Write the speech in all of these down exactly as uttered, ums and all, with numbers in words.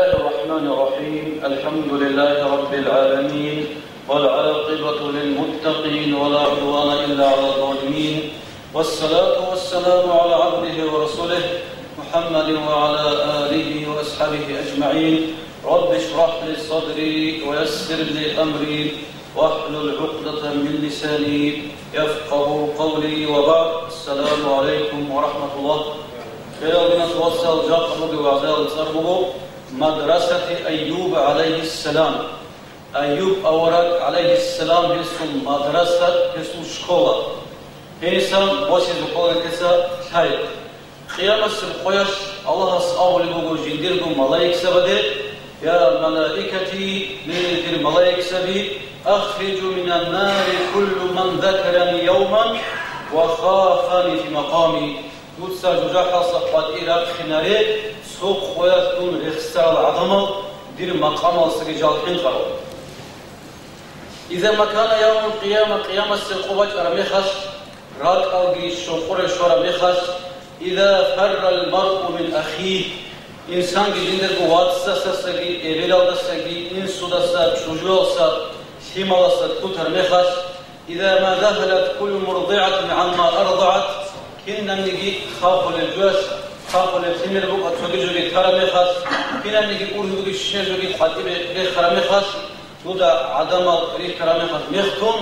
بسم الله الرحمن الرحيم. الحمد لله رب العالمين، والعاقبة للمتقين، ولا عدوان إلا على الظالمين، والصلاة والسلام على عبده ورسوله محمد وعلى آله وأصحابه أجمعين. رب اشرح لي صدري ويسر لي أمري واحلل عقدة من لساني يفقهوا قولي وبعد. السلام عليكم ورحمة الله. Хириял диналъул вацал, жакъа бугеб вагӀзаялда цӀар буго Мадрасати Айюб гӀалайгьиссалам. Айюб авараг гӀалайгьиссалам гьесул мадраса, гьесул школа. Гьенисан босизе ккола гьесда лъай. Къиямасеб къоялъ Аллагьас абулеб буго жиндирго малаикзабаде: «Я малаикати, ле, дир малаикзаби, ахрижу минан нари куллу ман закарани явман ва хафани фи макъами». Дуца жужахӀалъа къватӀир рахъинаре цо къоялъ дун рехсарал гӀадамал дир макъамалсаги жал хӀинкъарал. Иза макана явмул къияма, къиямасеб къо бачӀараб мехалъ, ракӀалги щокъоре щвараб мехалъ, иза фаррал маръу мин ахих, инсанги жиндирго вацасдасаги, эбелалдасаги, инсудаса, чӀужуялса, лъималаса кутар мехалъ, иза ма захалат куллу мурдигӀатин гӀамма ардаат, кинабниги хахулеб жоялъ, хахулеб лъимер букӀа цоги жоги тараб мехалъ, кинабниги ургьибги щиб жоги къватӀибе рехараб мехалъ, дуда гӀадамал рихьараб мехалъ мехтун,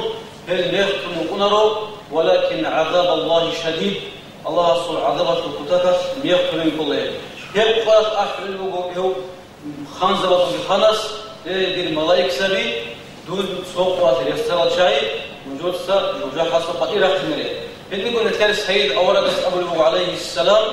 гьел мехтун вукӀунаро, валакин гӀазабаллагьи шадид, Аллагьасул гӀазабалъул кутакалъ мехтулин кколе. Гьеб къоялъ ахӀулеб буго гьев ханзабазулги ханас: «Э, дир малаикзаби, дун цо къоялъ рехсарал чагӀи, нужеца жужахӀалъа къватӀир рахъинаре». Гьединго нилъер сайид аварагас абулеб буго, гӀалайгьиссалам,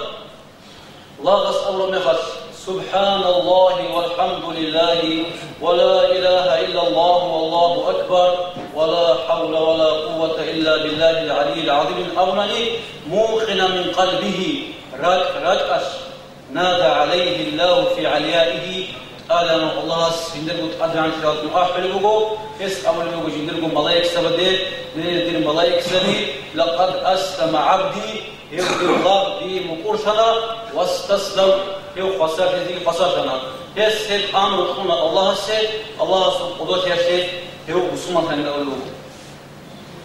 лагъас абураб мехалъ: «Субханаллагьи валхӀамдулиллагьи ва ла илагьа иллаллагьу валлагьу акбар ва ла хӀавла ва ла къуввата илла биллагьил гӀалийил гӀазим», абунани, мукъинан мин къалбигьи, ракӀ-ракӀалъ, «Нада гӀалайгьиллагьу фи гӀалияигьи», ТӀадегӀанав Аллагьас жиндирго тӀадегӀанлъиялъун ахӀулеб буго, гьес абулеб буго жиндирго малаикзабаде: «Э, дир малаикзаби, лакъад аслама гӀабди, гьев дир лагъ дие мукӀурлъана, вастаслам, гьев хвасарлъизеги хвасарлъана». Гьес гьеб амру кьуна Аллагьасе, Аллагьасул къудраталъе гьев бусурманлъанин абулеб буго.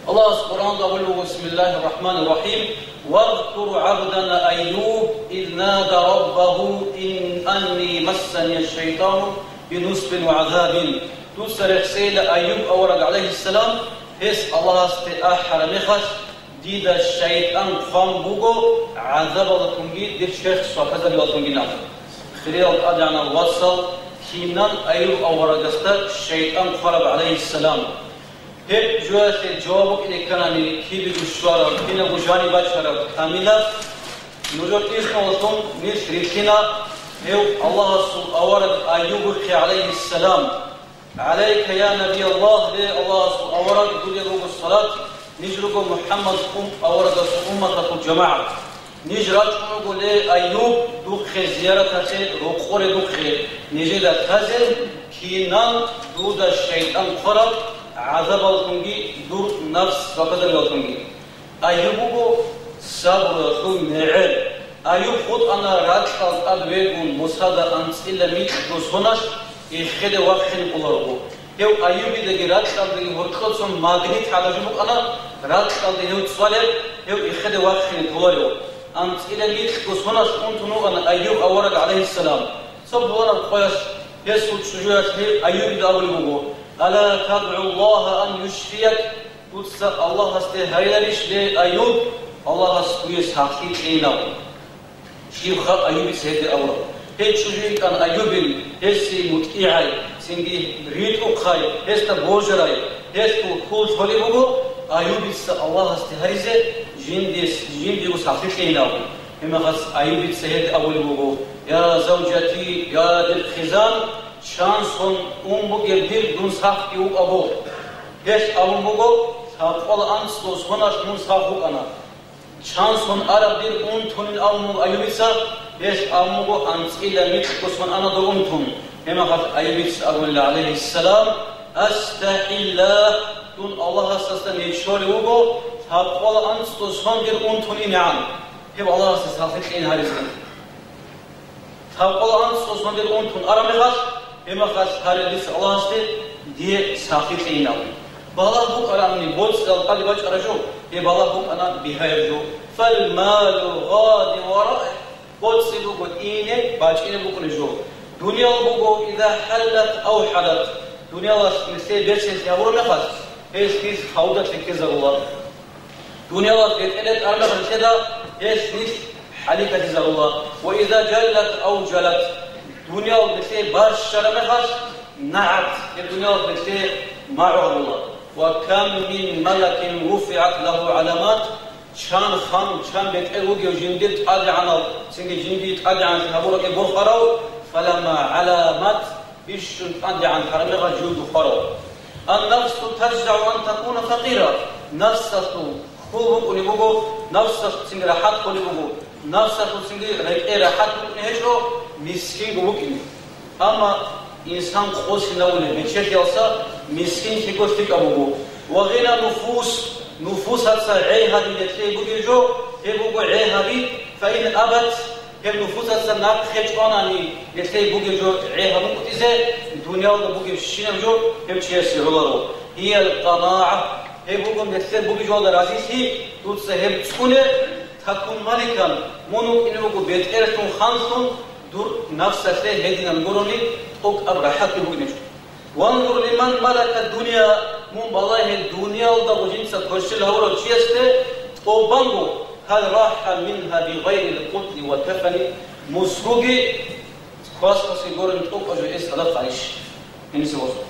Аллагьас Къуръанда абулеб буго: «Бисмиллагьир рахӀманир рахӀим. Вазкур гӀабдана Айюб, из нада раббагьу, ин-, анни массанияш-шайтӀану бинусбин ва гӀазабин». Дуца рехсейила Айюб авараг, гӀалайгьиссалам, гьес Аллагьасде ахӀараб мехалъ, дида шайтӀан хъван буго гӀазабалдалъунги дир черх свакъазабиялдалъунги. Хириял тӀадегӀанав вацал, кинан Айюб аварагасда шайтӀан хъвараб, гӀалайгьиссалам? Гьеб жоялъе жаваб букӀине кканани, кибего щвараб, кинабго жаниб бачараб камилаб, нужер изналъун нилъ рилълъина гьев Аллагьасул авараг Айюбухъе, гӀалайгьиссалам. «ГӀалайка, я Наби Аллагь, ле, Аллагьасул авараг, дуде буго салат, ниж руго МухӀаммад ум-, аварагасул умматалъул жамагӀат». Ниж рачӀун руго, ле, Айюб, духъе зияраталъе, рокъоре духъе, нижеда лъазе, кинан дуда шайтӀан хъвараб гӀазабалдалъунги дур нафс свакъазабиялдалъунги. Айюб буго сабруялъул мегӀер. Айюб хутӀана ракьал тӀад вегун Мусада анцӀила микьго соналъ эхеде вахъине кӀоларого. Гьев Айюбидаги ракьалдаги гьоркьоцун магнит гӀадин букӀана, ракьалда гьев цӀалеб, гьев эхеде вахъине толарев. АнцӀила микьго соналъ унтун вукӀана Айюб авараг, гӀалайгьиссалам. Цо болараб къоялъ гьесул чӀужуялъ гьев Айюбида абулеб буго: «Ала тадгӀу Аллагьа ан юшфияк? Дуца Аллагьасде гьариларищ, ле, Айюб, Аллагьас дуе сахлъи кьейилан?» Щибха Айюбица гьеб абураб? Гьей чӀужу йикӀан Айюбил, гьесие мутӀигӀай, цинги ритӀухъай, гьесда божарай, гьелъул хьул лъолеб буго Айюбица Аллагьасде гьаризе жиндие, жиндиего сахлъи кьейилан. Гьебмехалъ Айюбица гьелде абулеб буго: «Я завжати, я дир хъизан, чан сон ун бугеб дир дун сахги вукӀаго». Гьелъ абун буго: «Лъабкъоялда анцӀго соналъ мун сах вукӀана». Чан сон араб дир унтунин абун буго Айюбица, гьелъ абун буго: «АнцӀила микьго сон ана дов унтун». Гьебмехалъ Айюбица абуна, гӀалайгьиссалам: «АстахӀиллагь, дун Аллагьасдасан нечолев вуго, лъабкъоялда анцӀго сон дир унтун инегӀан, гьеб Аллагьасде сахлъи кьейин гьаризе». Тавкъала анцӀго сондир унтун араб мехалъ, гьеб мехалъ гьарилъ Аллагьасде дие сахлъи кьейин абун. Балагь букӀарамани боцӀиялда тӀаде бачӀараб жо, гьеб балагь букӀана бигьаяб жо. Фалмалу гъадин ва раих, боцӀи буго ине бачӀине букӀунеб жо. Дуниял буго иза хӀаллат ав хӀалат, дуниялалъ нилъее берцинлъи гьабураб мехалъ, гьелъ нилъ хавдалъе ккезарула. Дуниялалъ бетӀер тӀараб мехалъ нилъеда, гьелъ нилъ хӀалихьалъизарула. Ва иза жаллат ав жалат, дуниял нилъее барщараб мехалъ, нагӀат, гьеб дуниялалъ нилъее магӀу гьабула. Ва кам мин малакин руфигӀат лагьу гӀаламат, чан хан, чан бетӀер вугев жиндир тӀадегӀанав, цинги жиндие тӀадегӀанлъи гьабураб борхарав, фалагьа гӀаламат, бищун тӀадегӀан гьараб мехалъ жуги хварав. Ан-нафсу тажзагӀу ан такуна факъира. Нафсалъул хьул букӀунеб буго, нафсалъ цинги рахӀат кколеб буго, нафсалъул цинги рекӀее рахӀат букӀине гьечӀо, мискинго вукӀине. Амма инсан къосинавулеб бечелъиялса мискинлъиго лъикӀаб буго. Ва гъина нуфус, нуфусаца гӀей гьаби нилъее бугеб жо, гьеб буго гӀей гьаби, фаин абат, гьеб нуфусаца нахъе чӀванани, нилъее бугеб жо гӀей гьабун кӀутӀизе, дуниялда бугебщинаб жо гьев чиясе гӀоларо. Гьиял къанагӀа, гьеб буго нилъер бугеб жоялда разилъи, дуца гьеб цӀуне, такун маликан, мун вукӀине вуго бетӀерлъун ханлъун, дур нафсалъе гьединан гурони тӀокӀаб рахӀатги бугеб жо. Ванзур лиман малака дунья, мун балагье дуниялда гъужинца кверщел гьавурав чиясде тӀубанго, гьал рахӀа мингьа бигъайрил къутӀни ва кафани, мусгуги квасхъасе гурин тӀокӀаб жо эс гьадаб гьарищ? Гьениса босун.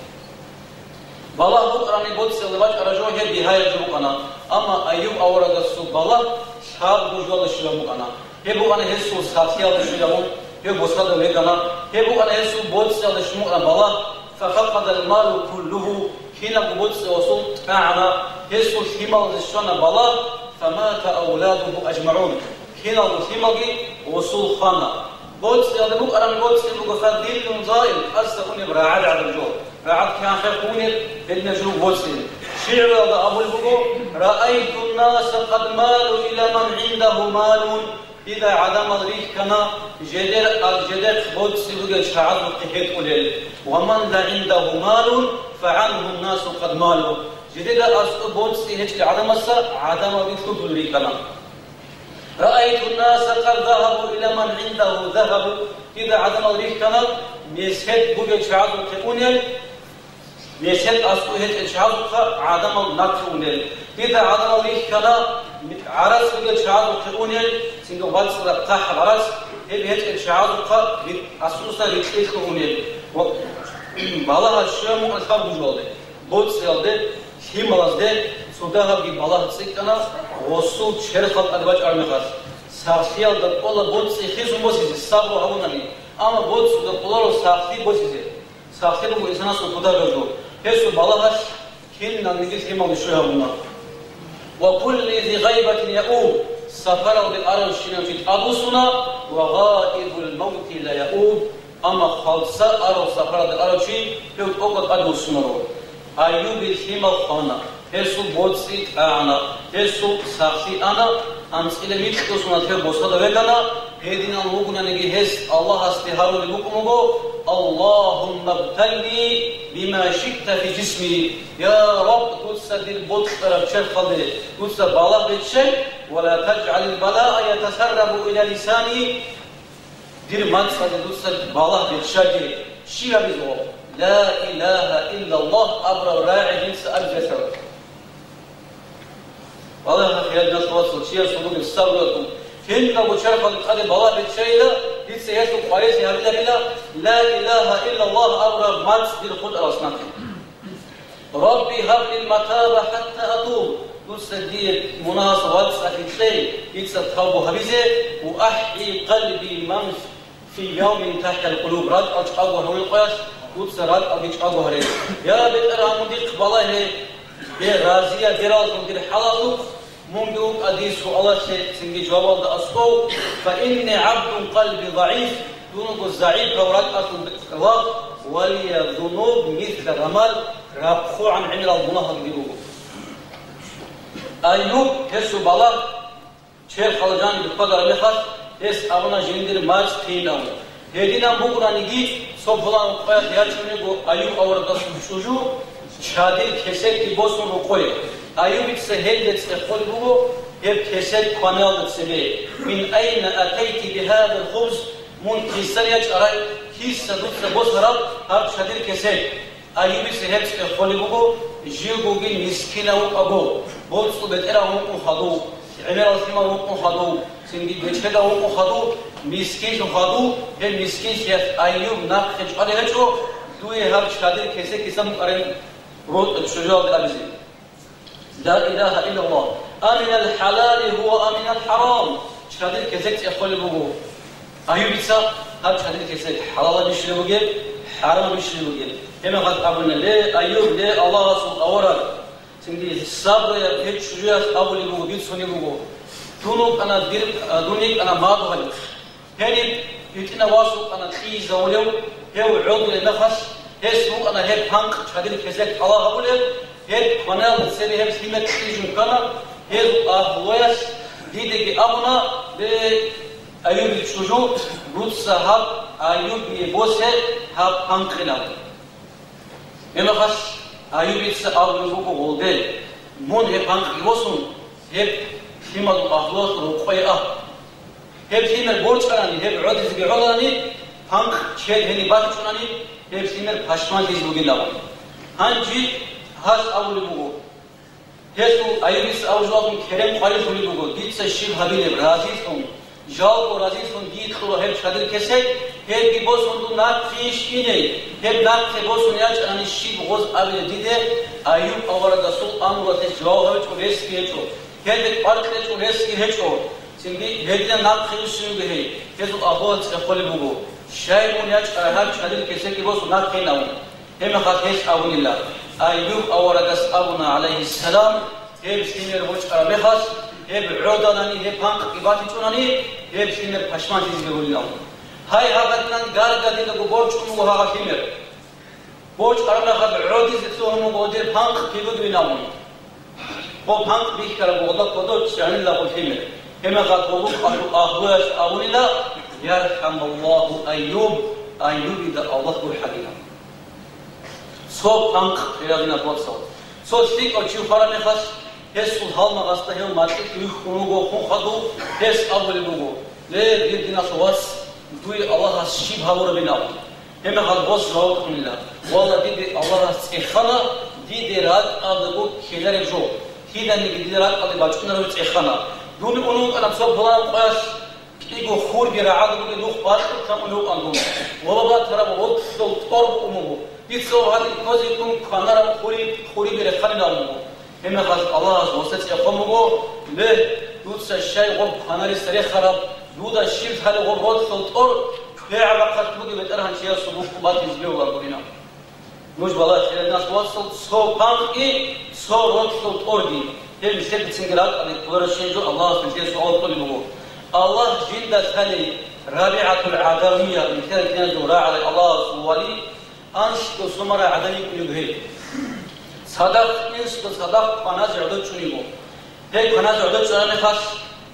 Балагь букӀарани боцӀиялда бачӀараб жо гьеб бигьаяб жо букӀана, амма Айюб аварагасул балагь лъабго жоялда щвеян букӀана. Гьеб букӀана гьесул сахлъиялда щвеягӀун, гьев босада вегана. Гьеб букӀана гьесул боцӀиялда щун букӀана балагь, фафакъадал малу куллугьу, кинабго боцӀи гьесул тӀагӀана, гьесул лъималазе щвана балагь, фамата авладугьу ажмагӀун, киналго лъималги гьесул хвана. БоцӀиялда букӀараб боцӀи буго фадиллун заил, тӀаса унеб рагӀад гӀадаб жо. РагӀад кигӀан унеб, гьединаб жо боцӀи. ШигӀруялда абулеб буго: «Раайту ннаса къад малу иля ман гӀиндагьу малун». Дида гӀадамал рихьана, жидер, жидехъ боцӀи бугел чагӀазухъе хӀетӀулел. «Ва ман ла гӀиндагьу малун, фагӀангьу ннасу къад малу». Жидеда аскӀоб боцӀи гьечӀел гӀадамасда гӀадамалги лъутун рихьана. «Раайту ннаса къад загьабу иля ман гӀиндагьу загьабу». Дида гӀадамал рихьана, месед бугел чагӀазухъе унел, месед аскӀоб гьечӀел чагӀазухъа гӀадамал нахъе унел. Дида гӀадамал рихьана, гӀарац бугел чагӀазухъе унел, цинги вацӀцӀадаб хъахӀаб гӀарац, гьеб гьечӀел чагӀазухъа ри-, асуса рикьилъго унел. Ва балагьал щвеян букӀана лъабго жоялде. БоцӀиялде, лъималазде цо дагьабги балагь цӀикӀкӀана, гъосул черхал тӀаде бачӀараб мехалъ. Сахлъиялда кӀола боцӀи хисун босизе, сабру гьабунани, амма боцӀуда кӀоларо сахлъи босизе. Сахлъи буго инсанасул кутакаб жо, гьесул балагьалъ киналниги лъималги щвей гьабуна. «Ва кулли зи гъайбатин яуб», сапаралде аравщинав чи тӀадвуссуна, «ва гъаибул мавти ла яуб», амма хвалца арав сапаралде арав чи, гьев тӀокӀав тӀадвуссунаро. Айюбил лъимал хвана, гьесул боцӀи тӀагӀана, гьесул сахлъи ана, анцӀила микьго соналъ гьев босада вегана, гьединал вугонаниги гьес Аллагьасде гьарулеб букӀун буго: «Аллагьумма бталли бима шиъта фи жисми». Я Рабб, дуца дир бокьараб черхалде дуца балагь биччай, «ва ла тажгӀалил балаа ятасаррабу иля лисани». Дир мацӀалде дуца балагь биччаги, щиб абизе гьеб? Ла илагьа иллаллагь абураб рагӀи дица абизе гьечӀо. Балагь, хиялдалъ вацал, чиясул бугеб сабру гьабун. Кинабго черхалде тӀаде балагь биччайила, дица гьелъул къварилъи гьабиларила, ла илагьа иллаллагь абураб мацӀ дир хутӀаралъ нахъе. «Рабби гьаб ли матаба хӀатта атуб», дуца дие мунагьалдаса вацӀцӀалъи кье, дица тавбу гьабизе, «ва ахӀи къалби ман фи явмин тахӀял къулуб», ракӀал чӀаго гьарулел къоялъ дуца ракӀалги чӀаго гьаре. Я БетӀергьан, мун дихъ балагье, бе разия бераллъун дир хӀалалъухъ, Мунги вукӀа дир суалалъе цинги жавабалда аскӀов: «Фа инни гӀабдун къалби загӀиф», дун вуго загӀипав ракӀалъул лагъ, «ва лия зунуб мисла рамал», рахъугӀан гӀемерал мунагьалги буго. Айюб гьесул балагь черхалда жаниб хьвадараб мехалъ, гьес абуна жиндир мацӀ тейилан. Гьединан бугониги, цо пулан къоялъ ячӀунего Аюб аварагасул чӀужу чадил кесекги босун рукъое. Аюбица гьелде цӀехолеб буго гьеб кесек кваналда цебе: «Мин айна атайти бигьадал хубз?» Мун кисан ячӀарай, киса дуца босараб гьаб чадил кесек? Аюбица гьеб цӀехолеб буго, живгоги мискинав вукӀаго, боцӀул бетӀерав вукӀун хадув, гӀемерал лъимал вукӀун хадув, цинги бечедав вукӀун хадув, мискинлъун хадув, гьеб мискинлъиялъ Аюб нахъе чӀвалеб гьечӀо, дуе гьаб чадил кесекисан букӀараб ро-, чӀужуялде абизе. Ла илагьа иллаллагь. Аминал хӀалали гьува аминал хӀарам. Чадил кесек цӀехолеб буго. Аюбица гьаб чадил кесек хӀалалабищали бугеб, хӀарамабищали бугеб. Гьеб мехалъ абуна: «Ле, Аюб, ле, Аллагьасул авараг, цинги сабруяб гьеб чӀужуялъ абулеб буго, бицунеб буго: Дун вукӀана дир, а, дун йикӀана мадугьали. Гьениб гьитӀинав вас вукӀана кьижизавулев, гьев гӀодулеб мехалъ, гьес вукӀана гьеб панкъ чадил кесек тӀалаб гьабулеб, гьеб кваналда цебе гьеб лъимер кьижун ккана, гьезул агьлуялъ дидеги абуна: Ле, Аюбил чӀужу, дуца гьаб Аюбие босе гьаб панкъилан». Гьеб мехалъ Аюбица абулеб буго гъолде: «Мун гьеб панкъги босун, гьеб лъимадул агьлуялъ рукъое а. Гьеб лъимер борчӀарани, гьеб гӀодизеги гӀоларани, панкъ чед гьениб батичӀунани, гьеб лъимер пашманлъизе бугилан». Гьанже гьас абулеб буго: «Гьелъул Аюбица абулеб жо керен къварилъулеб буго, дица щиб гьабилеб разилъун, жалго разилъун дие кьула гьеб чадил кесек, гьебги босун дун нахъейищ ине, гьеб нахъе босун ячӀарани щиб гъоз абилеб диде?» Аюб аварагасул амруялъе жаваб гьабичӀо ресги гьечӀо, гьелде кӀвар кьечӀо ресги гьечӀо, цинги гьединаб нахъе вуссине вуго гьей, гьезул агьлуялъ цӀехолеб буго: «Щай мун ячӀарай гьаб чадил кесекги босун нахъейин?» абун. Гьеб мехалъ гьес абунила, Аюб аварагас абуна, гӀалайгьиссалам, гьеб лъимер борчӀараб мехалъ, гьеб гӀоданани, гьеб панкъги батичӀунани, гьеб лъимер пашманлъизе бегьулин абун. Гьай, гьагъадинан гаргадинаго борчӀун вуго гьагъа лъимер. БорчӀараб мехалъ гӀодизе цӀугьун вуго дир панкъ пигудуйин абун. Гъо панкъ бихьараб гъода кодоб чӀанила гъо лъимер. Гьеб мехалъ гъо рукъалъул агьлуялъ абунила: «Ярхамаллагьу Аюб, Аюбида Аллагь гурхӀагила». Цо панкъ, хириял диналъул вацал. Цо лъикӀав чи хвараб мехалъ, гьесул гьалмагъасда гьев макьилъ вихьун вуго хун хадув, гьес абулеб буго: «Ле, дир диналъул вац, дуе Аллагьас щиб гьабурабин?» абун. Гьеб мехалъ гъос жаваб кьунила: «Валла, диде Аллагьас цӀехана, диде ракӀалдаго ккелареб жо, киданиги дида ракӀалде бачӀунарев цӀехана. Дун ун вукӀана цо пулан къоялъ, кӀиго хурги рагӀаби бугеб нух бакьулъан ун вукӀан дун. Гъоба батараб рокьул тӀор букӀун буго. Дица гьадин ккозе ккун кванараб хури, хуриби реханин абун буго». Гьеб мехалъ Аллагьас гъосе цӀехун буго: «Ле, дуца щай гъоб кванариса рехараб, дуда щиб лъали гъоб рокьул тӀор, квегӀаб рахъалъ бугеб бетӀергьанчиясул рукъ батизе бегьуларгурин». Нуж балагье, хириял диналъул вацал, цо панкъги, цо рокьул тӀорги. Гьеб нилъеда цинги ракӀалде кколареб щиб жо Аллагьас нилъее суал кьолеб буго. Аллагь жинда лъали РабигӀатул ГӀадавия, нилъер киназул рагӀалай Аллагьасул вали, анлъго сомарай гӀадан йикӀун йиго гьей. Цадахъ инсуда цадахъ кваназе гӀодов чӀун йиго. Гьей кваназе гӀодов чӀараб мехалъ,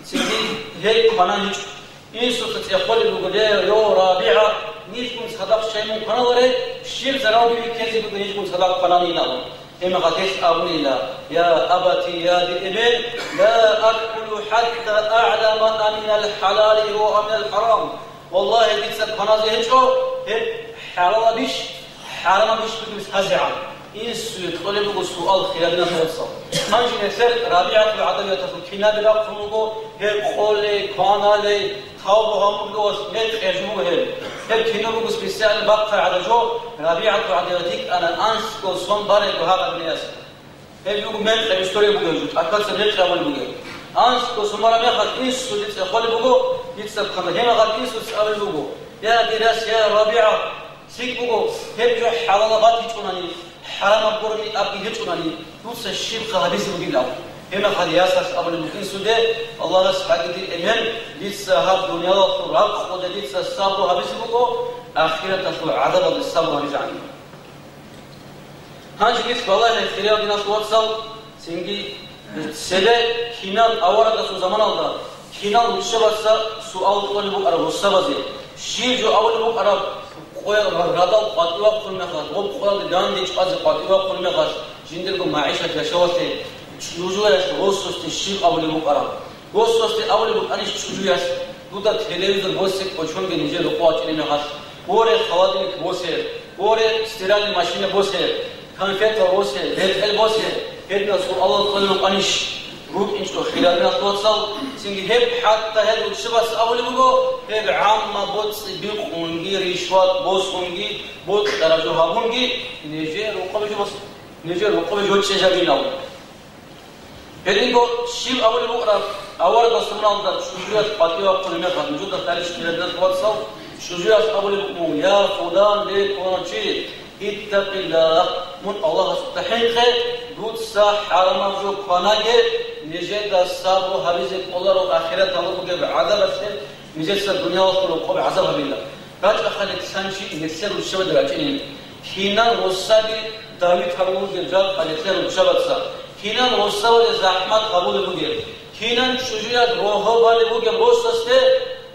цинги гьей кванан гьечӀо. Инсуца цӀехолеб буго: «Ле, йо, РабигӀа, нижгун цадахъ щай мун кваналаре, щиб заралги бихьизе буго нижгун цадахъ квананин», абун. Гьеб мехалъ гьес абунила: «Я абати, я дир эбел, ла акулу хӀатта а'лама аминал хӀалали ва аминал хӀарам». Валлагьи, дица кваназе гьечӀо гьеб хӀалалабищ, хӀарамабищ бугеб лъазегӀан. Инсуе кьолеб буго суал, хириял диналъул вацал. Гьанже нилъер РабигӀатул ГӀадавияталъул кинаби рахъун руго, гьеб къолей, кваналей, тавба гьабулев мекъи жо буго гьеб. Гьеб кино буго специально бахъараб гӀадаб жо, РабигӀатул ГӀадавият йикӀана анлъго сон барего гьагъаб меяс. Гьеб буго мекъи история бугеб жо, тӀакӀаца мекъи абулеб бугеб. Анлъго сон бараб мехалъ инсуде цӀехолеб буго, дица квана, гьеб мехалъ инсуца абулеб буго: «Я дир яс, я РабигӀа, лъикӀ буго, гьеб жо хӀалалаб батичӀунани, хӀарамаб гурони абги гьечӀунани, дуца щибха гьабизе бугилан?» Гьеб мехалъ ясалъ абулеб буго инсуде: «Аллагьас гьаги, дир эмен, дица гьаб дуниялалъул ракъалде дица сабру гьабизе буго, ахираталъул гӀадабалде сабру гьабизегӀан». Гьанже нилъ балагье, хириял диналъул вацал, цинги цебе кинал аварагасул заманалда кинал руччабаца суал кьолеб букӀараб гьусабазе. Щиб жо абулеб букӀараб, къоял ра-, радал къватӀивахъун мехалъ, гъоб къоялде данде чӀвазе къватӀивахъун мехалъ, жиндирго магӀишат яшавалъе чӀужуялъ росасде щиб абулеб букӀараб? Росасде абулеб букӀанищ чӀужуялъ, дуда телевизор босе, кӀочонги нижер рокъов вачӀине мехалъ, воре, холодильник босе, воре, стиральный машина босе, конфета босе, бетӀер босе, гьединал суалал кьолеб букӀанищ? РукӀинчӀо хириял диналъул вацал, цинги гьеб хӀатта гьел руччабаз абулеб буго, гьеб гӀамма боцӀи бикъунги, ришват босунги, бокьараб жо гьабунги, нижер рокъобе жо бос-, нижер рокъобе жо чӀезабинал. Гьединго щиб абулеб букӀараб, аварагас руналда чӀужуялъ къватӀивахъулеб мехалъ, нужеда хъалищ хириял диналъул вацал, чӀужуялъ абулеб букӀун: «Я фулан, ле пуланав чи, иттакъиллагь, мун Аллагьасукьа хӀинкъе, дуца хӀарамаб жо кванаге, нижеда сабру гьабизе кӀоларо ахираталда бугеб гӀазабалъе, нижеца дуниялалъул рокъоб гӀазаб гьабила». РачӀахъа нилъ лъанчи, нилъер руччабаде рачӀинин. Кинан росаби давитарулел жакъа нилъер руччабаца? Кинан росабазе захӀмат гьабулеб бугеб? Кинан чӀужуялъ рогьо балеб бугеб росасде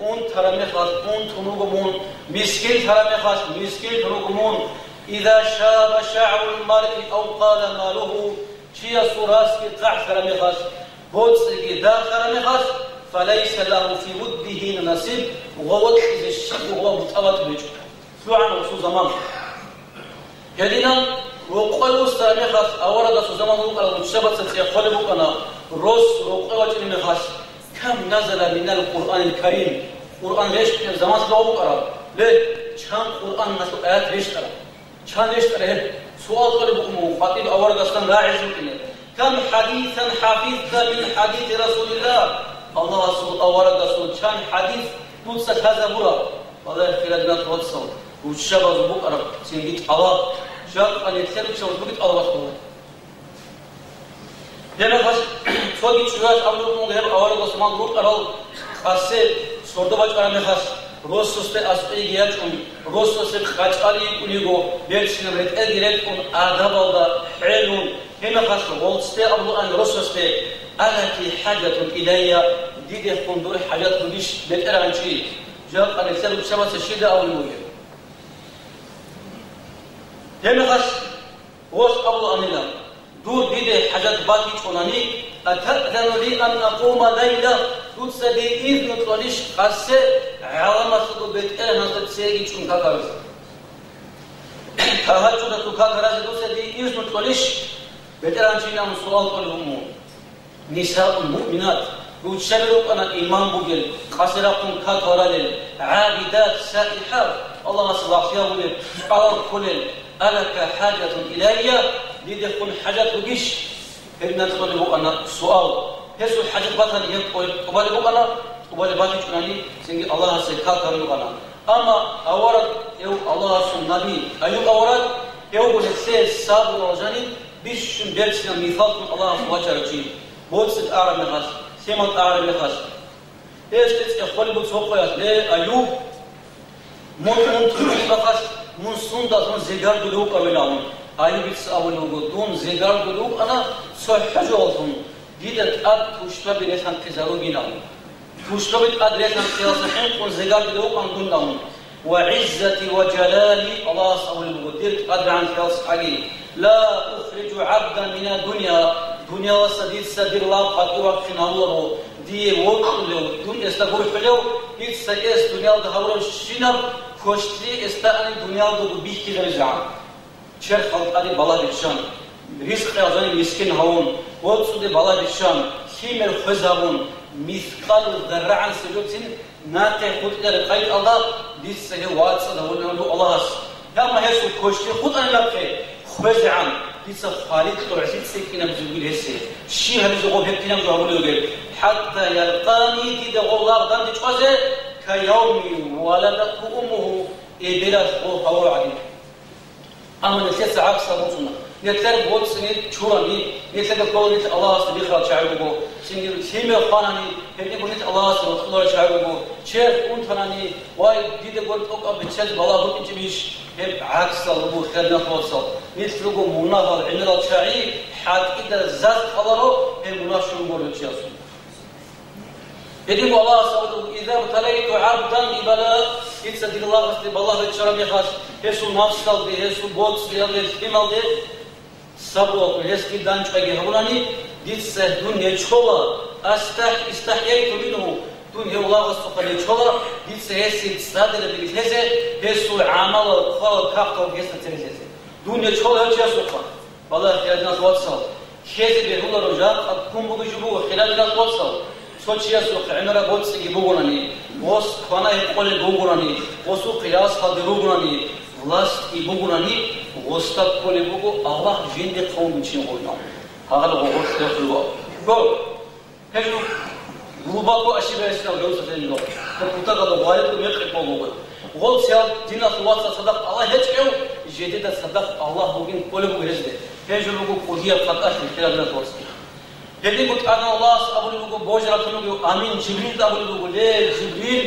унтараб мехалъ унтун вуго мун, мискинлъараб мехалъ мискинлъун вуго мун? «Иза шаба шагӀрул маръи ав къала малугьу», чиясул расги хъахӀлъараб мехалъ, боцӀиги дагьлъараб мехалъ, «фалайса лагьу фи вуддигьи насиб», гъов вокьизе щиб гъов мутӀабат гьечӀо. ЛъугӀана гъосул заман. Гьединан рокъове вуссараб мехалъ аварагасул заман вукӀарал руччабаца цӀехолеб букӀана, рос рокъове вачӀунеб мехалъ: «Кам назала минал Къуръанил Карим», Къуръан рещтӀунеб заман лъугьа букӀараб, бе, чан Къуръаналъул аят рещтӀараб? Чан рещтӀараб гьеб? Суал кьолеб букӀун буго къватӀиб аварагасдасан рагӀизе рукӀине. «Кам хӀадисан хӀафизта мин хӀадиси Расулиллагь?» Аллагьасул аварагасул чан хӀадис дуца лъазабураб? Валлагь, хириял диналъул вацал, руччабазул букӀараб цинги тӀалаб, жакъа нилъер руччабазул бугеб тӀалабалъ буго. Гьебмехалъ цоги чӀужуялъ абулеб буго гьеб аварагасул мал рукӀарал къасе сордо бачӀараб мехалъ, росасде аскӀойги ячӀун, росасе къачӀали йикӀун йиго, берцинаб ретӀелги ретӀун, адабалда хӀелун, гьебмехалъ гъолцде абулаан росасде: «Алаки хӀажатун илайя», дидехун дур хӀажат бугищ, бетӀергьанчи? Жакъа нилъер руччабаца щиб абулеб бугеб? Гьебмехалъ Гъос абулаанила: «Дур диде хӀажат батичӀонани, атаъзану ли ан акъума лайла, дуца дие изну кьолищ къасе гӀаламалъулго бетӀергьанасда цеги чӀун какаразе? Тагьажудалъул какаразе дуца дие изну кьолищ?» БетӀергьанчинан суал кьолеб буго. Нисаун муъминат, руччаби рукӀана иман бугел, къасе рахъун какал ралел, гӀабидат, саихӀат, Аллагьасе лагълъи гьабулел, чӀвалал кколел. «Алака хӀажатун илайя», дидехун хӀажат бугищ? Гьеб нахъ кьолеб букӀана суал. Гьесул хӀажат батани, гьеб тӀубалеб букӀана, тӀубалеб батичӀунани, цинги Аллагьасе какал рукӀана. Амма авараг, гьев Аллагьасул наби Аюб авараг, гьев вуго нилъее сабур ва жаниб бищун берцинаб мисаллъун Аллагьас вачарав чи, боцӀи тӀагӀараб мехалъ, лъимал тӀагӀараб мехалъ. Гьесде цӀехолеб буго цо къоялъ: «Ле, Аюб, мун унтун вукӀарахъалъ, мун сундалъун зигардулев вукӀарав?» – абун. Аюбица абулеб буго: «Дун зигардулев вукӀана цохӀо жоялъун, дида тӀад тушбаби релъанхъизаругин», – абун. Тушбаби тӀад релъанхъиялдаса хӀинкъун зигардулев вукӀана дун, абун. «Ва гӀиззати ва жалали», Аллагьас абулеб буго, дир тӀадрагӀанлъиялдаса гӀаги, «ла ухриджу гӀабдан мина дунья», дуниялалдаса дица дир лагъ къватӀивахъин гьавуларо, дие вокьулев, дун эсда гурхӀулев, дица эс дуниялда гьавурабщинаб квешлъи эсда ани дуниялдаго бихьизабизегӀан. Черхал тӀаде балагь биччан, ризкъи гьазани мискин гьавун, боцӀуде балагь биччан, лъимер хвезабун, мискъал заррагӀан сужуцин нахъе хутӀида рекъайкӀалда, дица гьев вацӀцӀад гьавулеб буго Аллагьас. Амма гьесул квешлъи хутӀани нахъе, хвезегӀан, дица хвалил тӀогӀлъи цӀикӀкӀинаб зугил гьесие. Щиб гьабизе гъоб гьеб кинаб жо гьабулев вугеб? «ХӀатта ялкъани», дида гъов лагъ данде чӀвазе, «ка явми валадатгьу уммугьу», эбелалъ гъов гьавурав гӀадин. Амма нилъеца гӀаксалда бицуна. Нилъер боцӀцӀине чурани, нилъеда ккола нилъ Аллагьасда бихарал чагӀи буго, цинги лъимер хванани, гьединго нилъ Аллагьасда вокьуларел чагӀи буго, черх унтанани, вай, дида гур тӀокӀаб бицезе балагь букӀинчӀебищ? Гьеб гӀаксалда буго, хириял диналъул вацал. Нилъ руго мунагьал гӀемерал чагӀи, хӀатӀида заз кьаларо гьеб мунагь щун гурев чиясул. Гьединго Аллагьас абулеб: «Иза бталайту гӀабдан бибала», Дица дир лагъасде балагь биччараб мехалъ, гьесул нафсалде, гьесул боцӀиялде, лъималде сабураго гьес дир дандчӀвайги гьабунани, дица дун гьечӀола, астахь-, истахӀяйту мингьу, дун гьев лагъасухъа гьечӀола, дица гьесие цӀадираб лъезе, гьесул гӀамалал, хъвалал, какдал гьесда цере лъезе. Дун гьечӀола гьев чиясухъа. Балагь, хирадиналъ вацал, ккезе бегьуларо, жакъа ккун бугеб жо буго, хирадиналъ вацал, цо чиясухъ гӀемераб боцӀиги бугунани, гъос квана-гьекъолеб бугунани, гъосухъ ясалде ругунани, властги бугунани, гъосда кколеб буго Аллагь жинде хъувун вугин гъов. Гьагъал гъогъорлъ рехулев вуго. Гьеб жо глубоко ошибаешилан гьев цадахъ. Гьеб кутакалда гъваридго мекъи кколеб буго. Гъол циял диналъул вацал цадахъ Аллагь гьечӀев, жидеда цадахъ Аллагь вугин кколеб буго гьезде. Гьеб жо буго кӀудияб хатӀалъи, хирал диналъул вацал. Гьединго тӀадегӀан Аллагьас абулеб буго, божаралъун вугев амин Жибрилда абулеб буго: «Ле, Жибрил,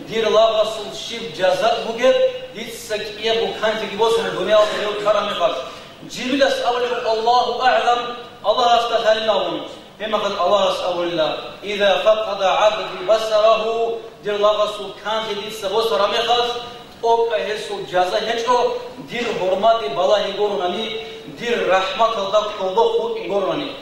дир лагъасул щиб жаза бугеб, дица кӀиябго канлъиги босун дуниялалда гьев тараб мехалъ». Жибрилас абулеб буго: «Аллагьу агӀлам», Аллагьасда лъалин абун. Гьеб мехалъ Аллагьас абулила: «Иза факъада гӀабди басарагьу», дир лагъасул канлъи дица босараб мехалъ, тӀокӀаб гьесул жаза гьечӀо, дир хӀурмаде балагьи гуронани, дир рахӀматалда кколдохъ вукӀин гуронани.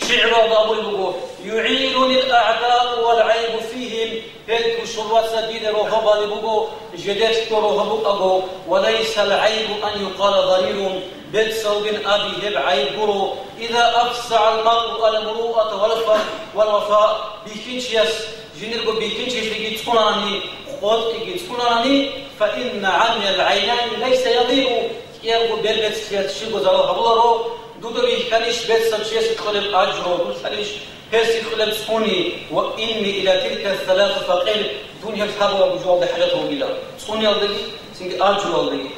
ШигӀралда абулеб буго: «ЮгӀирунил агӀдау вал гӀайбу фигьим», гьел тушул вацал дида рогьоб балеб буго, жидерго рогьоб букӀаго, «ва лайсал гӀайбу ан юкъала зарирун», бецалгин аби гьеб гӀайиб гуро, «иза афсагӀал маръу ал муруата вал фа-, вал вафа», бихьинчияс жиндирго бихьинчилъиги цӀунанани, къотӀиги цӀунанани, «фа инна гӀамиял гӀайнайни лайса ядиу», кӀиябго бербецлъиялъ щибго зарал гьабуларо, дуда бихьанищ бецав чиясе кьолеб ажру, дулъанищ гьесие кьолеб цӀуни, «ва инни иля тилка саласа факъир», дун гьеб лъабабго жоялде хӀажат вугила, цӀуниялдаги, цинги ажруялдаги.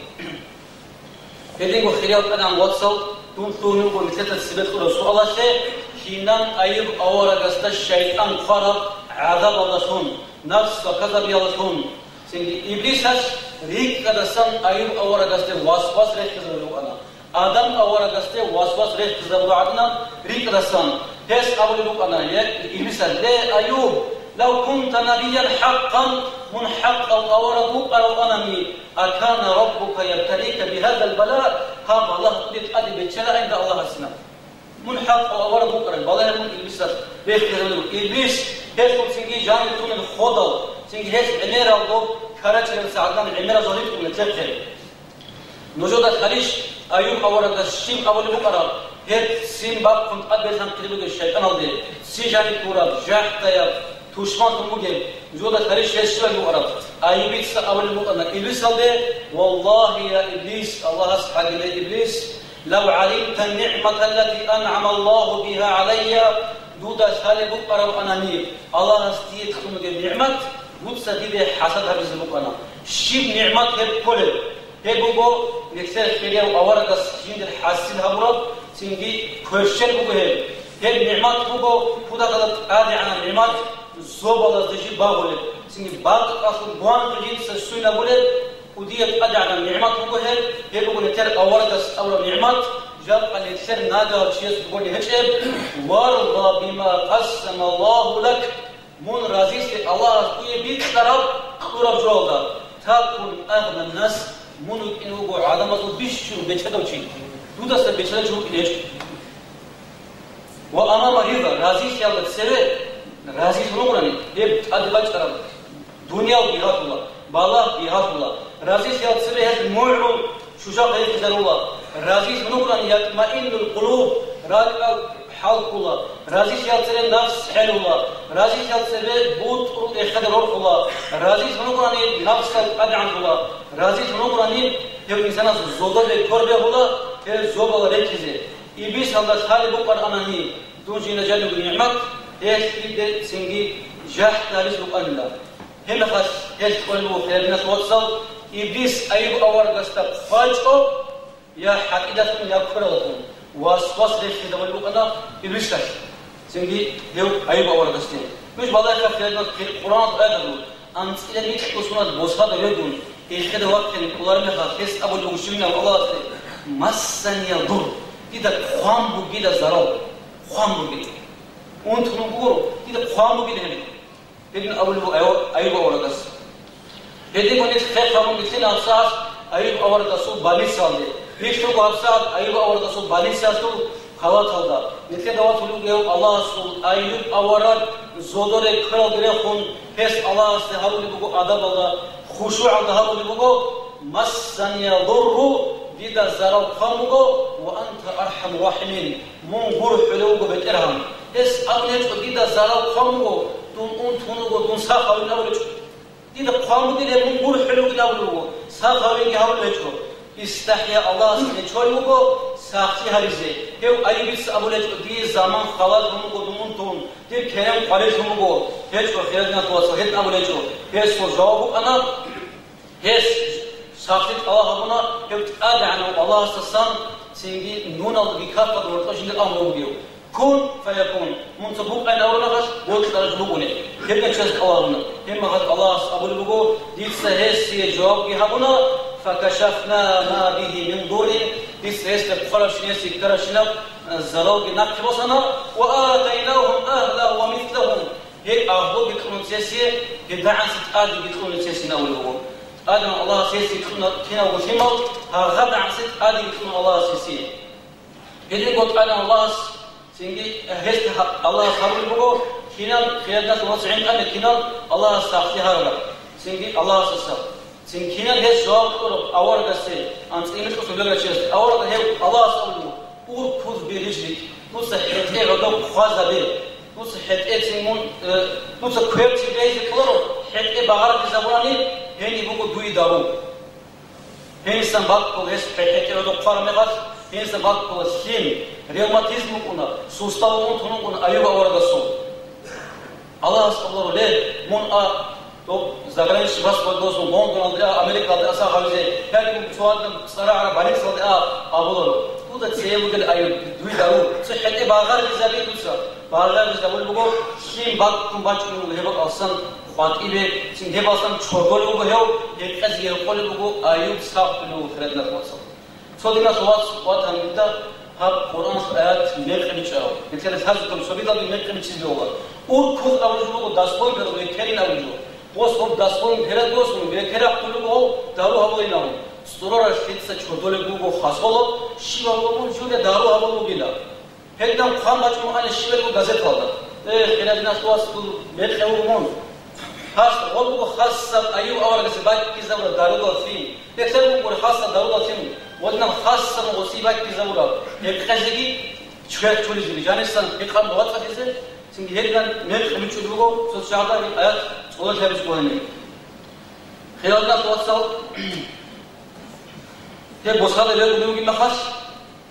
Гьединго, хириял тӀадегӀан вацал, дун лъугьун вуго нилъеца цебе кьураб суалалъе, кинан Аюб аварагасда шайтӀан хъвараб гӀазабалдалъун, нафс ва казабиялдалъун. Цинги Иблисас рикӀкӀадасан Аюб аварагасде васвас рехизабулеб букӀана. Адам аварагасде васвас рехизабулеб гӀадинаб рикӀкӀадасан. Гьес абулеб букӀана, я Иблисас: «Ле, Аюб, лав кунта набиян хӀакъан, мун хӀакъав авараг вукӀаравани, акана раббука ябталика бигьазал бала, гьаб балагь дуда тӀаде беччарайин Аллагьасина. Мун хӀакъав авараг вукӀарав, балагь мун Иблисас рехизабулеб». Иблис гьелъул цинги жаниб тунел ходал, цинги гьес гӀемерал доб карачӀел сагӀадан гӀемерал жо ритӀун нилъехъе. Нужеда лъалищ, Аюб аварагас щиб абулеб букӀараб, гьеб ццин бахъун тӀад берлъанхъулеб бугеб шайтӀаналде, ццин жаниб гураб, жахӀдаяб, тушманлъун бугеб, нужеда лъалищ гьес щиб абулеб букӀараб? Аюбица абулеб букӀана Иблисалде: «Валлагьи, я Иблис, Аллагьас гьагиле, Иблис, лав гӀалимта нигӀматаллати ангӀамаллагьу бигьа гӀалайя, дуда лъалеб букӀарабани, Аллагьас дие кьун бугеб нигӀмат, дуца диде хӀасад гьабизе букӀана». Щиб нигӀмат гьеб кколеб? Гьеб буго, нилъер хирияв аварагас жиндир хӀасил гьабураб, цинги кверщел буго гьеб. Гьеб нигӀмат буго, кутакалда тӀадегӀанаб нигӀмат, зобалазда жиб багъулеб, цинги бакъалъул бугьанлъи жинца суйнабулеб, кӀудияб тӀадегӀанаб нигӀмат буго гьеб. Гьеб буго нилъер аварагас абураб нигӀмат, жакъа нилъер нагагьав чияс бугони гьечӀеб: «Варда бима къассамаллагьу лак». Мун разилъи Аллагьас дуе бикьараб кьураб жоялда, такун агънан нас, мун вукӀине вуго гӀадамазул бищун бечедав чи. Дудаса бечедав чи вукӀине гьечӀо. Ва амама рида, разилъиялда цеве, разилъун вугони, гьеб тӀаде бачӀараб дуниял бигьалъула, балагь бигьалъула. Разилъиялда цеве гьез мугӀрул щужахъ рехизарула. Разилъун вугони, ятмаиннул къулуб, ракӀал хӀалкула. Разилъиялда цеве нафс хӀелула. Разилъиялда цеве бутӀрул эхеде рорхула. Разилъун вугони, нафсал тӀадегӀанлъула. Разилъун вугони, гьев инсанас зодабе кколеб була, гьел зобал рекӀизе. Иблисалда лъалеб букӀарабани дун жинда жаниб нигӀмат, гьелъ диде цинги жахӀда гьабизе букӀанила. Гьеб мехалъ гьелъ кколеб буго, хириял диналъул вацал, Иблис Аюб аварагасда хъвачӀо, я хӀакъидалъун, я квералдалъун васвас рехизабулеб букӀана Иблисалъ. Цинги гьев Аюб аварагасде. Нуж балагьеха, хириял диналъул, Къуръаналъ аят буго: «АнцӀила микьго соналъ босада вегун, эхеде вахъине кколареб мехалъ, гьес абулеб буго щибинаб Аллагьасде: Массания дур, дида хъван бугила зарал, хъван бугила. Унтун гуро, дида хъван бугила гьеб». Гьедин абулеб буго Аюб аварагас. Гьединго нилъ хехабун бицина гьабсагӀат Аюб аварагасул больницаялде. Нилъ руго гьабсагӀат Аюб аварагасул больницаялъул палаталда. Нилъеда ватулев Аллагьасул Аюб авараг зодоре квералде рехун, гьес Аллагьасде гьарулеб буго адабалда, хушугӀалда гьарулеб буго: «Массания дурру», дида зарал хъван буго, «ва анта архаму рахимин», мун гурхӀулев вуго БетӀергьан. Гьес абун гьечӀо: «Дида зарал хъван буго, дун унтун вуго, дун сахавин», абун гьечӀо. Дида хъван бугилан мун гурхӀулев вугин абулеб буго, сахавинги гьарулев гьечӀо. ИстахӀя Аллагьас нечолев вуго сахлъи гьаризе. Гьев Аюбица абулев гьечӀо: «Дие заман халат гьун буго дун унтун, дир керен къварилъун буго». ГьечӀо, хирадинат вацал, гьедин абулев гьечӀо. Гьесул жаваб букӀана, гьес сахлъи тӀалаб гьабуна, гьев ТӀадегӀанав Аллагьасдасан цинги нуналдаги какалда гьоркьоб жиндир амру бугев. «Кун фаякун», мун цо букӀайин абураб мехалъ, бокьараб жо букӀуна. Гьеб гьечӀеб кӀалалуна. Гьеб мехалъ Аллагьас абулеб буго: «Дица гьесие жавабги гьабуна, факашафна ма бигьи мин дуррин», дица гьесда хъварабщинаб, гьесие ккарабщинаб, э, заралги нахъе босана, «ва атайнагьум агьлагьу ва мислагьум», гьеб агьлуги кьуна гьесие, гьедагӀанси тӀадеги кьуна гьесие абулеб буго. ТӀадегӀан Аллагьас гьесие кьуна киналго лъимал, гьагъадагӀанси тӀадеги кьуна Аллагьас гьесие. Гьединго ТӀадегӀан Аллагьас цинги гьесда гьа-, Аллагьас гьарулеб буго, кинал, хирадинас ва гӀинкъана кинал Аллагьас сахлъи гьарараб, цинги Аллагьасдаса. Цин кинал гьес жаваб кьураб аварагасде, анцӀила микьусун бегьарав чиясда. Аварагас гьев Аллагьас абулеб буго: «Уркуз бирижлик», дуца хӀетӀе гӀодов хъвазабе, дуца хӀетӀе цин мун, э, дуца квер чи бейзе кьоларо, хӀетӀе багъарабизабурани, гьениб буго дуе дару. Гьенисан баккула гьес хӀетӀе гӀодов хъвараб мехалъ, гьенисан баккула лъим, ревматизм букӀуна, суставал унтун вукӀуна Аюб аварагасул. Аллагьас абуларо: «Ле, мун а, доб заграничный паспорт босун, Лондоналде а, Америкалде а сахавизе, яги мун цо гьадин цӀарагӀараб больницалде а», абуларо. Дуда цее бугел Аюб, дуе дару, цо хӀетӀе багъарабизаби дуца. Багъарабизабулеб буго, лъим баккун бачӀунеб буго гьеб бакӀалсан къватӀибе, цин гьебалсан чордолеб буго гьев, гьекъезе гьекъолеб буго Аюб, сахлъулев вуго, хирадинас вацал. Цо диналъ вац ватани дида гьаб Къуръаналъул аят мекъи бичӀчӀарав. Гьелъ лъазухъан цогидалги мекъи бичӀчӀизе бегьула. Уркуз абулеб жо буго, дословно векерин абулеб жо. Гъос гъоб дословно перед гъосун векерахъулеб буго, дару гьабулин абун. ЦӀурараб лъица чордолеб буго хасолаб, щибаб буго мун жуде дару гьабулеб бугила. Гьединаб хъван бачӀун букӀана щибаб буго газеталда. Э, хирадинас вацал, мекъи вуго мун. Гьас гъол буго хасаб Аюб аварагасе баккизабураб дарудал лъим. Гьелъ буго хасаб дарудал лъим. Гъодинаб хасаб гъосие баккизабураб. Гьекъезеги чвер чулизеги. Жанисан гьекъан вацӀцӀадизе, цинги гьединаб мекъи бичӀчӀулеб буго, цо чагӀазда гьеб аят цӀололъи гьабизе бегьулеб. Хирадинас вацал, гьеб босалде рекӀунев вугеб мехалъ,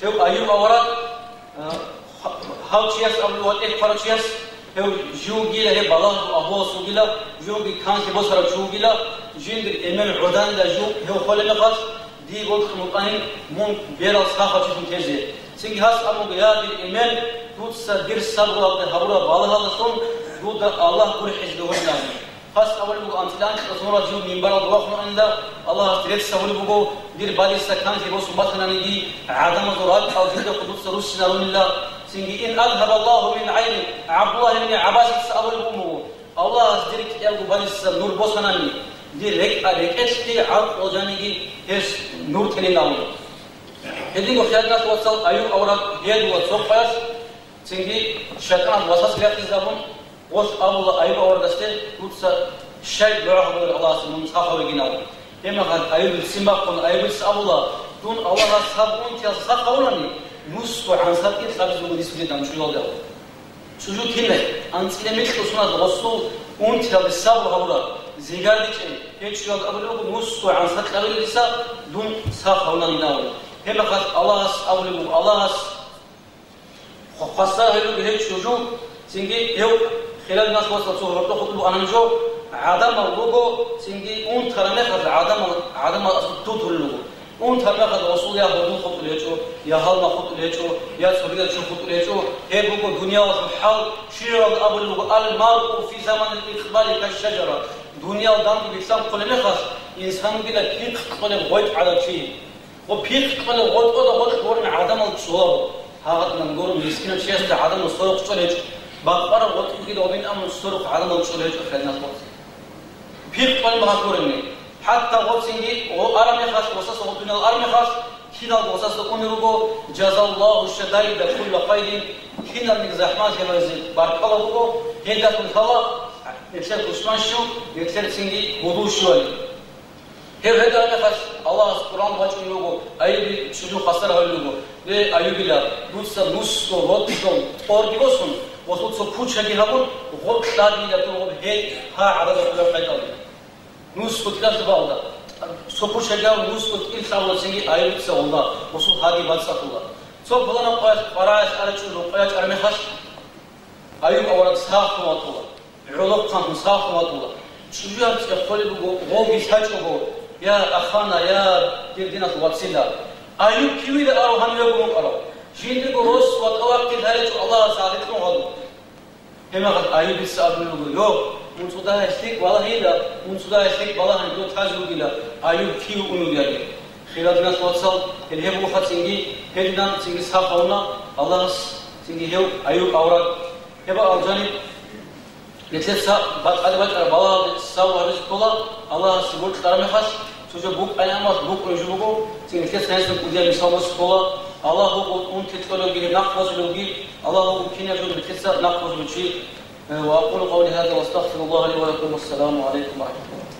гьев Аюб авараг, а, гьав чияс абулеб, ватӀехъарав чияс, гьев жив вугила, гьеб балагьго агьлуялъул вугила, живги канлъи босарав чи вугила, жиндир эмен гӀоданила жив гьев холеб мехалъ, дие бокьун букӀанин мун берал сахав чилъун тезе. Цинги гьас абун буго: «Я, дир эмен, дуца дир сабруялде гьабураб балагьалдалъун дуда Аллагь гурхӀизе бегьулин», абун. Гьас абулеб буго: «АнцӀила анкьалъ гьоркьоб жив минбаралда вахун анила, Аллагьас рецц гьабулеб буго, дир бадиса канлъи босун батананиги, гӀадамазул ракӀал жидехъе дуца руссинарунила». Цинги: «Ин азгьабаллагьу мин гӀайни», ГӀабдуллагь ибн ГӀаббасица абулеб буго: «Аллагьас дир кӀиябго бадиса нур босанани, дир рекӀа-, рекӀелъги гӀакълу жаниги гьес нур телин», абун. Гьединго, хирадинас вацал, Аюб авараг гьедула цо къоялъ, цинги шайтӀаналъ васвас рехизабун, гъос абула Аюб аварагасде: «Дуца щай дугӀа гьабулеб Аллагьасе мун сахав вегин?» абун. Гьеб мехалъ Аюбил ццин бахъун, Аюбица абула: «Дун Аллагьас гьаб унтиялъ сахавулани, нусго гӀансакъи кьабизе буго дис жидеда чӀужуялде», абун. ЧӀужу кинай, анцӀила микьусуназ гъосул унтиялде сабру гьабураб, зигаричӀел, гьечӀоялда абулеб буго: «Нусго гӀансакъи кьабилеб дица, дун сахавулани», абун. Гьеб мехалъ Аллагьас абулеб буго, Аллагьас Хвасар гьелъул гьечӀо жо, цинги гьев хирал наслуялъ цо гьоркьоб хутӀулеб бугоан жо, гӀадамал руго, цинги унтараб мехалъ гӀадамал, гӀадамал асул тутулел руго. Унтараб мехалъ гъосул я гьудул хутӀулеб гьечӀо, я гьалмагъ хутӀулеб гьечӀо, я цогидал чур хутӀулеб гьечӀо. Гьеб буго дуниялалъул хӀал, шигӀралда абулеб буго: «Ал-маръу фи заманил икъбали кашшажара». Дуниял данде билълъанхъулеб мехалъ, инсан вугила пихъ кьолеб гъветӀ гӀадав чи. Ва пихъ кьолеб гъотӀода гъотӀ гурони гӀадамал чӀоларо. Гьагъадинан гуро мискинав чиясда гӀадамал сорухъ чӀолеб гьечӀо. Бакъвараб гъотӀ бугин гьабин, амма сорухъ гӀадамал чӀолеб гьечӀо хирал наслуялъ. Пихъ кьолеб мехалъ гурони. ХӀатта гъоцинги гъо араб мехалъ, гъосаса гъо дуниял араб мехалъ, киналго гъосаса унел руго, жазаллагьу шадаида кулла хайрин, киналниги захӀмат гьабаризе баркала буго, гьелдалъун лъала нилъер кушманщу, нилъер цинги гьудулщуали. Гьеб гьедал мехалъ Аллагьас Къуръан бачӀунеб буго, Аюбил чӀужу хвасар гьавулеб буго: «Ле, Аюбила, дуца нусго, рокьо, тӀорги босун, ва дуца кучаги гьабун, гъоб кьадила дур гъоб гьел гьа гӀадада хъулаб хӀетӀалде». Нусго кьалъубалда, цо кучаги гьабун, нусго кӀил лъабула цинги Аюбица гъолда, гъосул гьаги бацӀцӀалъула. Цо пуланаб къоялъ къварагӀалъ арачӀун рукъа ячӀараб мехалъ, Аюб авараг сахлъун ватула. ГӀолохъанлъун сахлъун ватула. ЧӀужуялъ цӀехолеб буго, гъовги лъачӀого: «Я, ахана, я, дир диналъул вацила! Аюб кивила?» — арав гьанив вуго вукӀарав. Жиндирго рос ва тӀавахъги лъалечӀо Аллагьас гьадикьун гьадур. Гьебмехалъ Аюбица абулеб буго: «Йо, мун цӀудагьа лъикӀ балагьила, мун цӀудагьа лъикӀ балагьани дов лъазе вугила, Аюб кив ун вугевали». Хирал диналъул вацал, гьел гьеб буго цинги, гьединан цинги сахлъуна Аллагьас цинги гьев Аюб авараг. Гьеб алжаниб, нилъеца батӀалъи бачӀараб балагьалде сабур гьабизе ккола, Аллагьасе бокьараб мехалъ, цо жо букӀайин амалъ букӀунеб жо буго, цин нилъеца гьесул кӀудияб мисал босизе ккола. Аллагь вуго унти кьолевги, нахъ босулевги, Аллагь вуго кинаб жо нилъеца нахъ босулев чи. Э, ва акъулу къавли гьаза ва астагъфируллагьа ли ва лакум. Вассаламу гӀалайкум ва рахӀматуллагь.